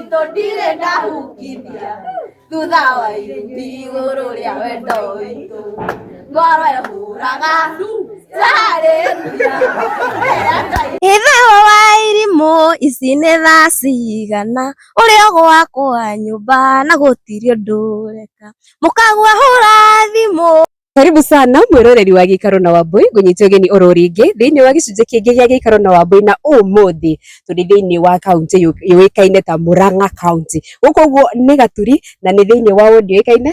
witũ ndirĩ ndahukithia thutha wa irumi igũrũ rĩa wendo witũ ngoro ĩhũraga Hallelujah. Ithe wa irimũ ici nĩ thaa cigana ũrĩ gwakwa nyũmba na gũtirĩ ũndũ ũreka mũkagwa hũra thimũ. Karibu sana mwiroreri wa Gĩikaro na Wambui, ngũnyite ũgeni oro rĩngĩ thĩinĩ wa gĩcunjĩ kĩngĩ gĩa Gĩikaro na Wambui, na ũmũthĩ tũrĩ thĩinĩ wa kaunti yũĩkaine ta Murang'a County. Gũkũ ũguo nĩ Gaturi na nĩ thĩinĩ wa wodi yũĩkaine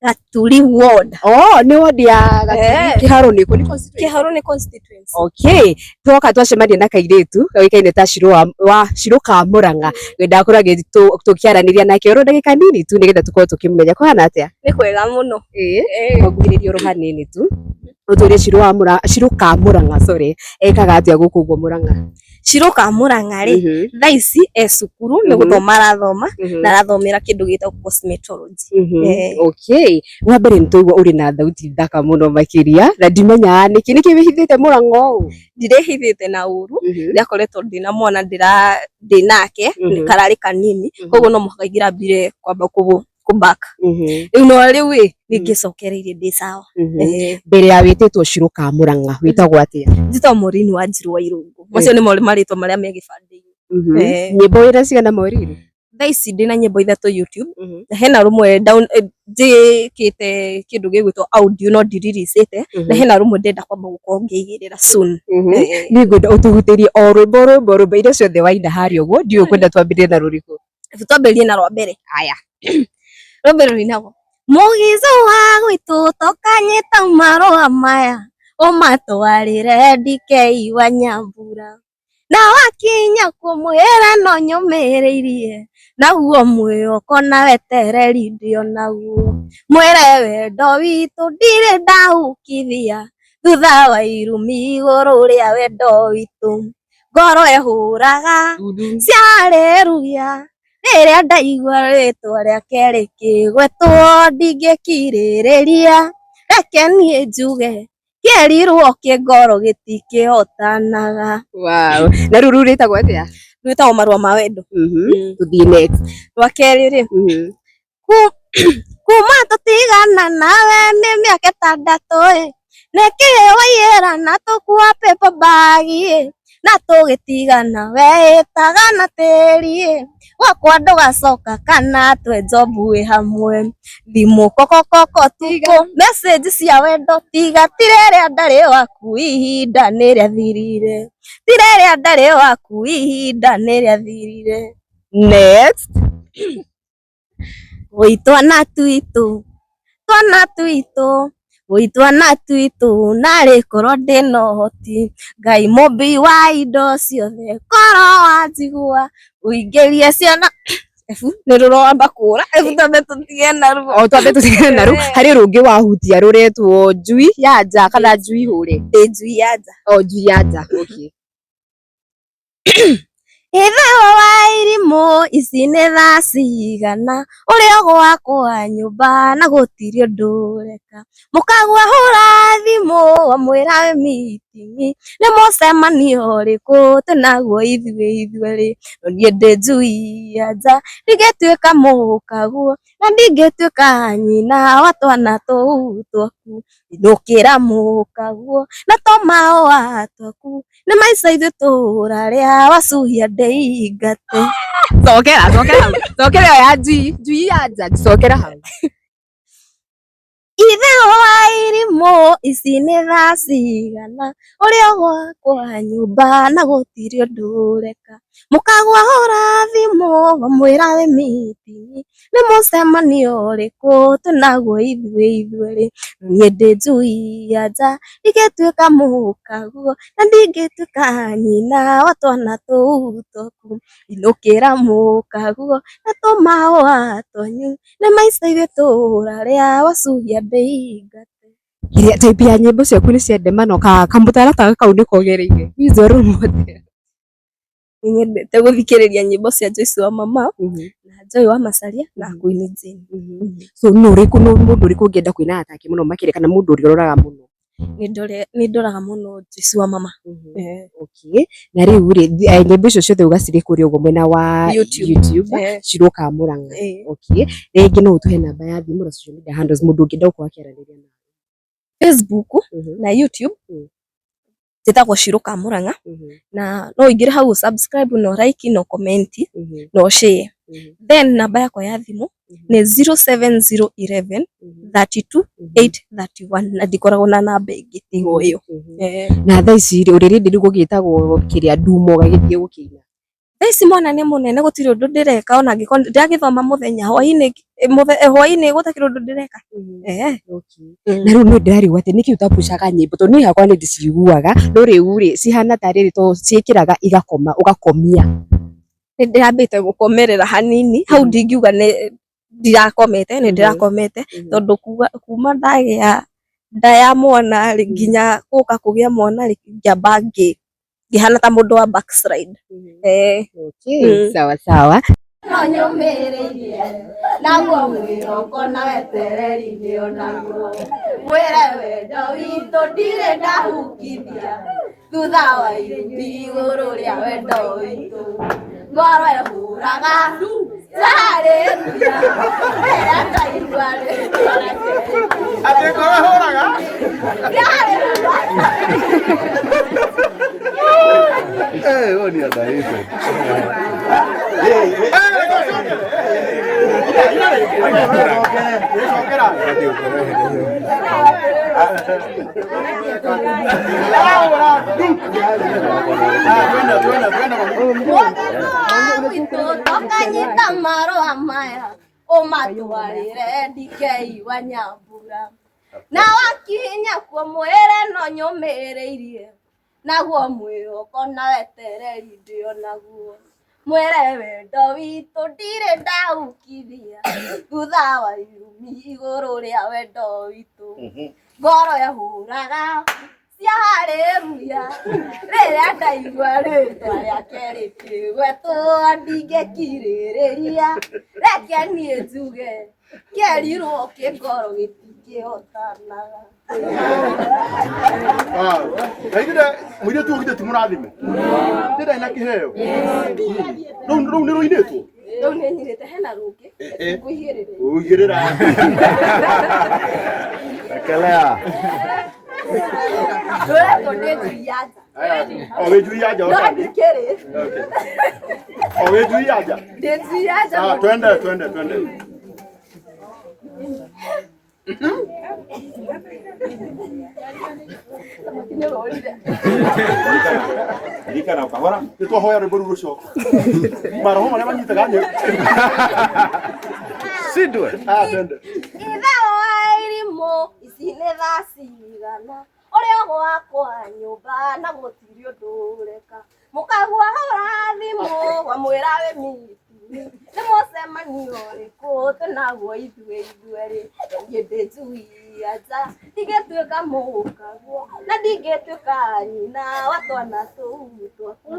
Gaturi ward. Oh, nĩ wodi ya Gaturi. Kĩharo nĩ kũ? Nĩ constituency? Kĩharo nĩ constituency. Okay, twoka twacemania na kairĩtu goĩkaine ta Shiro wa Shiro ka Murang'a, ngwendaga korwo tũkĩaranĩria nake oro ndagĩka nini tu nĩgetha tũkorwo tũkĩmũmenya. Kũhana atĩa? Nĩ kwega mũno. Ĩĩ, makuhĩrĩrie oro hanini tu ũtwĩre Shiro wa Murang'a, Shiro ka Murang'a, sorry, ekaga atĩa gũkũ ũguo Murang'a? Shiro ka Murang'a rĩ, thaa ici e cukuru nĩ gũthoma arathoma na arathomera kĩndũ gĩtagwo cosmetology. Okay, wa mbere nĩ twaigua ũrĩ na thauti thaka mũno makĩria na ndimenyaga nĩkĩ nĩkĩ wĩhithĩte Murang'a ũũ? Ndirĩhithĩte na ũru, ndĩrakoretwo ndĩna mwana ndĩra ndĩ nake kararĩ kanini, koguo no mũhaka ingĩrambire kwamba kũ back rĩu, no rĩu ĩ nĩngĩcokereirie ndĩ sawa. Mbere ya wĩtĩtwo Shiro ka Murang'a wĩtagwo atĩa? Njĩtagwo Maureen Wanjiru wa Irũngũ. Macio nĩmo marĩtwa marĩa me gĩbandĩ-inĩ. Nyĩmbo wĩna cigana, Maureen? Thaa ici ndĩna nyĩmbo 3 YouTube, na hena rũmwe down njĩkĩte kĩndũ gĩgwĩtwo audio no ndiririicĩte, na hena rũmwe ndĩrenda kwamba gũkorwo ngĩigĩrĩra soon. Niĩ ngwenda ũtũhutĩrie o rwĩmbo rwĩmbo rwĩmbo iria ciothe waina harĩa ũguo, ndiũĩ ũkwenda twambĩrĩrie na rũrĩkũ. Reke twambĩrĩrie na rwa mbere. Aya. Rwa mbere rũinagwo: Mũgico wa gwitũ tokanyita marũa maya ũmatwarĩre DK wa Nyambura, na wakinya kũmwĩra no nyũmĩrĩirie naguo mwĩhoko na wetereri ndio naguo, mwĩre wendo witũ ndirĩ ndahukithia thutha wa irumi igũrũ rĩa wendo witũ ngoro ĩhũraga cia haleluya rĩrĩa ndaigua rĩtwa rĩake rĩkĩgwetwo, ndingĩkirĩrĩria, reke niĩ njuge kĩerirwo kĩngoro gĩtikĩhotanaga. Wow. Na rĩu rũu rĩtagwo atĩa? Rwĩtagwo Marũa ma Wendo. Tũthiĩ next. Rwa kerĩ rĩ, kuma tũtigana nawe nĩ mĩaka 6 ĩ, nĩkĩĩ waiyĩra na tũkua paper bag ĩ, na tũgĩtigana weĩtaga na tĩri ĩ, gwakwa ndũgacoka kana twenjwo mbuĩ hamwe, thimũ kokokoko tukũ, message cia wendo tiga, ti rĩrĩa ndarĩ waku ihinda nĩ rĩathirire, ti rĩrĩa ndarĩ waku ihinda nĩ rĩathirire. Next. Woi twana twitũ, twana twitũ, woi twana twitũ, narĩ korwo ndĩna ũhoti, Ngai mũmbi wa indo ciothe, korwo wanjigua ũingĩrie ciana. Ebu nĩ rũramba kũra, ebu twambe tũtige naruo. O twambe tũtigane naruo. Harĩ rũngĩ wahutia rũretwo Njui ya Nja kana Njui Hũre? Ndĩ Njui ya Nja. O, Njui ya Nja, okay. Ithe wa irimũ ici nĩ thaa cigana ũrĩ gwakwa nyũmba na gũtirĩ ũndũ ũreka mũkagwa hũra thimũ wamwĩra wĩ meeting, nĩ mũcemanio ũrĩkũ twĩnaguo ithuĩ ithuerĩ? No niĩ ndĩ njui ya nja, ndingĩtuĩka mũkaguo na ndingĩtuĩka nyina wa twana tũu twaku, inũkĩra mũkaguo na to mahũa twaku, nĩ maica ithuĩ tũrarĩa wacuhia ndĩingate. Cokera, cokera hau, cokera ĩyo ya njui ya nja, cokera hau. Ithe wa irimũ ici nĩ thaa cigana ũrĩ gwakwa nyũmba na gũtirĩ ũndũ ũreka mũkagwa hũra thimũ wamwĩra wĩ meeting, nĩ mũcemanio ũrĩkũ twĩnaguo ithuĩ ithuerĩ? Niĩ ndĩ njui ya nja, ndingĩtuĩka mũkaguo na ndingĩtuĩka nyina wa twana tũu twaku, inũkĩra mũkaguo na tũmahũa twanyu, nĩ maica ithuĩ tũrarĩa wacuhia ndĩingate. Kĩrĩa type ya nyĩmbo ciaku nĩ cia ndemano ka kamũtaratara kau nĩko ũgereire? Who is your role model? Nĩnyendete gũthikĩrĩria nyĩmbo cia Joyce wa Mama na Joy wa Macharia na Queen Jane. So nũ ũrĩkũ, nũ mũndũ ũrĩkũ ũngĩenda kũina take mũno makĩria kana mũndũ ũrĩa ũroraga mũno? Nĩ ndoraga mũno Joyce wa mama. Okay, na rĩu rĩ, nyĩmbo icio ciothe ũgacirĩkũria ũguo mwena wa YouTube. YouTube Shiro ka Murang'a. Okay, rĩngĩ no ũtũhe namba ya thimũ na social media handles mũndũ ũngĩenda gũkorwo akĩaranĩria nawe. Facebook na YouTube njĩtagwo Shiro ka Murang'a, na no ũingĩre hau subscribe no like no comment no share. Then namba yakwa ya thimũ nĩ 07011 32 831, na ndikoragwo na namba ĩngĩ tiga ĩyo. Na thaa ici rĩ, ũrĩ rĩndĩ rĩu gũgĩtagwo kĩrĩa ndumo ũgagĩthiĩ gũkĩina? Thaa ici mwana nĩ mũnene, gũtirĩ ũndũ ndĩreka, ona angĩkorwo ndĩragĩthoma mũthenya, hwainĩ hwainĩ gũtakĩrĩ ũndũ ndĩreka. Na rĩu nĩ ndĩrarigwo atĩ nĩkĩ ũtapucaga nyĩmbo, tondũ niĩ hakwa nĩ ndĩciguaga, no rĩu rĩ cihana tarĩrĩ to ciĩkĩraga igakoma ũgakomia. Nĩ ndĩrambĩte gũkomerera hanini hau, ndingiuga nĩ ndirakomete, nĩ ndĩrakomete tondũ kuma ndagĩa nda ya mwana rĩ, nginya gũka kũgĩa mwana rĩ, ngĩamba ngĩhana ta mũndũ wa backslide. Okay, sawa sawa. No nyũmĩrĩirie naguo mwĩhoko na wetereri nĩ onaguo, mwĩre wendo witũ ndirĩ ndahukithia thutha wa irumi igũrũ rĩa wendo witũ, ngoro ĩhũraga haleluya rĩrĩa ndaigua rĩtwa rĩake. Atĩ ngoro ĩhũraga? Eh, huyo ni underrated. Tokanyita marũa maya ũmatwarĩre ndikei wa Nyambura, na wakinya kuo mwĩre no nyũmĩrĩirie naguo mwĩhoko na wetereri ndĩo naguo, mwĩre wendo witũ ndirĩ ndaukithia thutha wa irumi igũrũ rĩa wendo witũ, ngoro ĩhũraga cia haleluya rĩrĩa ndaigua rĩtwa rĩake rĩkĩgwetwo, ndingĩkirĩrĩria, reke niĩ njuge kĩerirwo kĩngoro gĩtingĩhotanaga. Na ithuĩ mũirĩtu ũyũ githĩ ti mũrathime? Ndĩrĩ na kĩheo. Rũu nĩ rũinĩtwo? Rĩu nĩ nyirĩte, hena rũngĩ ngũigĩrĩra. Ũigĩrĩra. Rekelea. Rũretwo ndĩ njui ya nja. O wĩ njui ya nja. No ndikĩrĩ. O wĩ njui ya nja. Ndĩ njui ya nja. Ah, twende twende twende. Ririkana ũkahora. Nĩ twahoya rwĩmbo rũu rũcoke. Maroho marĩa manyitaga nyĩmbo. Sindwe. Ah, twende. Ithe wa irimũ ici nĩ thaa cigana, ũrĩa gwakwa nyũmba na gũtirĩ ũndũ ũreka, mũkagua hũra thimũ wamwĩra wĩ mitini, nĩ mũcemanio ũrĩkũ twĩnaguo ithuĩ ithuerĩ, niĩ ndĩ njui ya nja ndingĩtuĩka mũkaguo na ndingĩtuĩka nyina wa twana tũu twaku,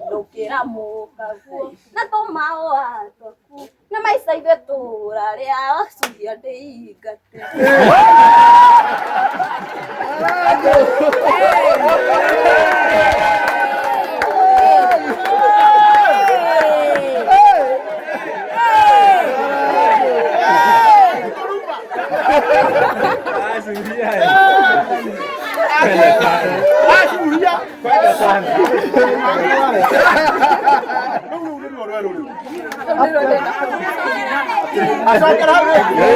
ndũkĩra mũkaguo na tũmaũa twaku, na maica ithuĩ tũrarĩa wacuria ndĩingate. Acuria. Rũu rũu nĩruo rwerũ rũu. Acokera hau rĩngĩ.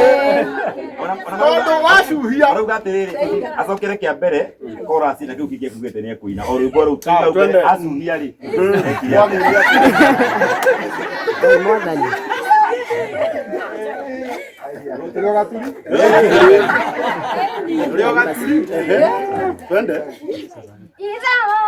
Tondũ wacuhia. Arauga atĩrĩrĩ, acokere kĩa mbere chorus na kĩu kĩngĩ ekugĩte nĩ ekũina o rwĩmbo rũu Ah, twende. acuhia rĩ ekire atĩa? Mwathani. Rũrĩa gaturi. Rũrĩa gaturi. Twende. Ithe wa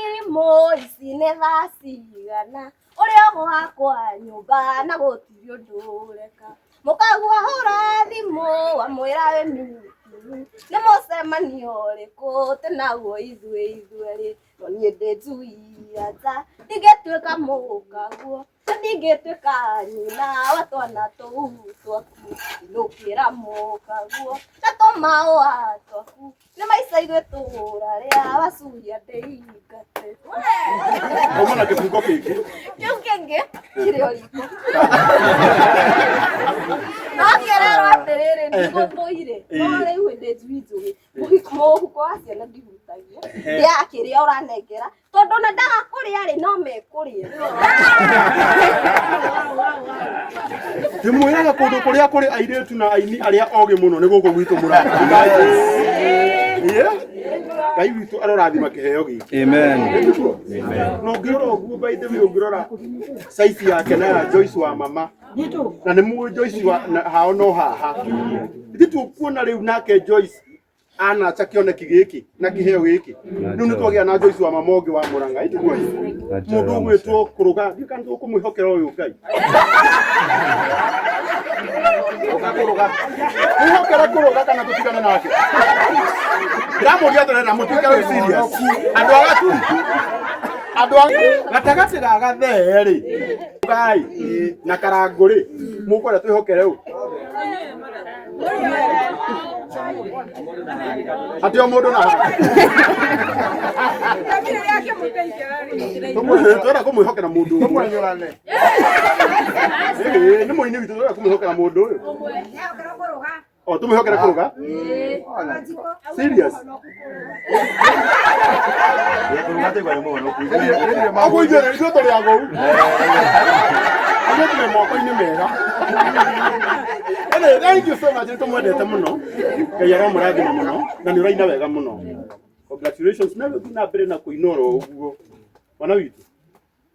irimũ ici nĩ thaa cigana, ũrĩa gwakwa nyũmba na gũtirĩ ũndũ ũreka, mũkagua hũra thimũ wamwĩra wĩ mitini, nĩ mũcemanio ũrĩkũ twĩnaguo ithuĩ ithuerĩ, no niĩ ndĩ njui ya nja ndingĩtuĩka mũkaguo na ndingĩtuĩka nyina wa twana tũu twaku inũkĩra mũkaguo na tũmaũa twaku nĩ maica ithuĩ tũra rĩa wacuria ndĩingate. Auma na kĩbungo kĩngĩ. Kĩu kĩngĩ kĩrĩ o riko. No kĩrerwo atĩrĩrĩ, ndigũthũire no rĩu hĩndĩ njui njũgĩ mũhuko wa ciana ndihutagia, ndĩaga kĩrĩa ũranengera tondũ ona ndaga kũrĩa rĩ no mekũrĩa. Ndĩmwĩraga kũndũ kũrĩa kũrĩ airĩtu na aini arĩa ogĩ mũno nĩ gũkũ gwitũ Mũrang'a. Ngai witũ arorathima kĩheo gĩkĩ. Amen. Na ũngĩrora ũguo, by the way, ũngĩrora size yake na ya Joyce wa mama, na nĩ mũĩ Joyce wa hao no haha ithuĩ tũkuona rĩu nake Joyce anacha kĩoneki gĩkĩ na kĩheo gĩkĩ. Rĩu nĩ twagĩa na Joyce wa mama ũngĩ wa Mũrang'a ĩtiguo mũndũ ũgwĩtwo kũrũga ndiũ kana tũkũmwĩhokera ũyũ Ngai mwĩhokere kũrũga kana tũtigane nake. Ndĩramũria atĩrĩrĩ na mũtuĩke rĩu serious, andũ a Gaturi, andũ a gatagatĩ ga gathee rĩ ngai na karangũ rĩ, mũkwenda twĩhokere ũ atĩ o mũndũ na twenda kũmwĩhokera mũndũ ũmwe. Ĩĩ, nĩ mũini witũ, twenda kũmwĩhokera mũndũ ũyũ o tũmwĩhokere kũrũga serious. Ũguo ithuĩ tũrĩ agũu, ithuĩ tũrĩ moko-inĩ mega. Anyway, thank you so much, nĩ tũmwendete mũno. Ngai aromũrathima mũno na nĩ ũraina wega mũno. Congratulations, na ũthiĩ na mbere na kũina oro ũguo mwana witũ.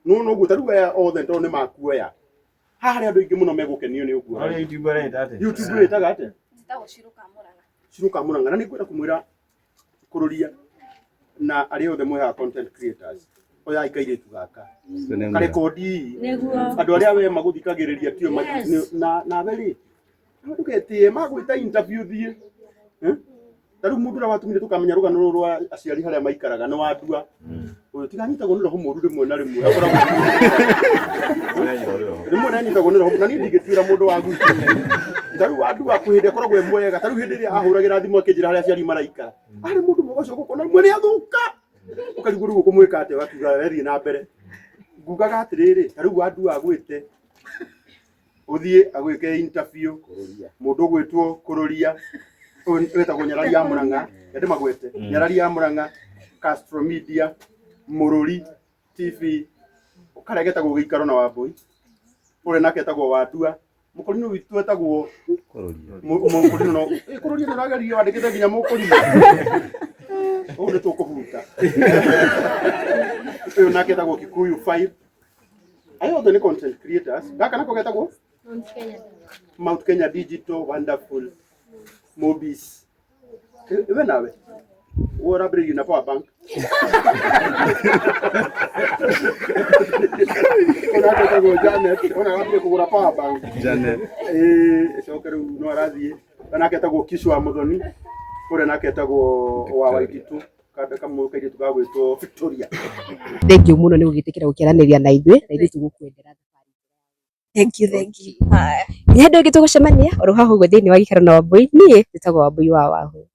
No no ũguo ta rĩu aya othe tondũ nĩ makuoya haha harĩ andũ aingĩ mũno megũkenio nĩ ũguo. YouTube ĩtaga atĩa? Njĩtagwo Shiro Kamũrang'a. Shiro Kamũrang'a. Na nĩ ngwenda kũmwĩra kũrũria na arĩa othe mwĩhaga content creators, oyai kairĩtu gaka karekondi andũ arĩa we magũthikagĩrĩria tio nawe rĩ ndũgetĩe magwĩta interview thiĩ. Eh? Ta rĩu mũndũ ũrĩa watũmire tũkamenya rũgano rũrũ rwa aciari harĩa maikaraga nĩ wandua ũyũ tiganyitagwo nĩ roho mũru rĩmwe na rĩmwe akoragwo rĩmwe nanyitagwo nĩ roho na niĩ ndingĩtuĩra mũndũ wa gwitũ. Ta rĩu wandua kwĩ hĩndĩ akoragwo e mwega, ta rĩu hĩndĩ ĩrĩa ahũragĩra thimũ akĩnjĩra harĩa aciari maraikara arĩ mũndũ mwega ũcio ũgũkona rĩmwe nĩ athũka ũkarigwo rĩu ũkũmwĩka atĩa, ũgakiuga wethiĩ na mbere. Ngugaga atĩrĩrĩ, ta rĩu wandua agwĩte ũthiĩ agwĩke interview, mũndũ ũgwĩtwo kũrũria ũyũ wĩtagwo Nyarari ya Mũrang'a, ende magwete Nyarari ya Mũrang'a, Castro Media, Mũrũri TV, karĩa getagwo Gĩikaro na Wambũi, ũrĩa nake etagwo Wandua, mũkũrinũ witũ etagwo mũkũrinũ no kũrũria nĩ ũrageririe wandĩkĩte nginya mũkũrinũ ũũ nĩ tũkũhuta. Ũyũ nake etagwo Kikuyu 5. Aya othe nĩ content creators. Gaka nako getagwo Mount Kenya Digital Wonderful Mobis. We nawe we ũrambĩrĩirie na power bank. Ona etagwo Janet, ona arambĩrĩria kũgũra power bank. Janet. Ĩĩ, coke rĩu no arathiĩ. Nake etagwo Kishu wa Muthoni, ũrĩa nake etagwo wa Waititu, kanda kamwe kairĩtu gagwĩtwo Victoria. Thank you mũno nĩ gũgĩtĩkĩra gũkĩaranĩria na ithuĩ, na ithuĩ tũgũkwendera. Thank you, thank you. Haya. Nĩ hĩndĩ ĩngĩ tũgũcemania oro haha ũguo thĩinĩ wa gĩikaro na Wambũi. Niĩ njĩtagwo Wambũi wa Wahu.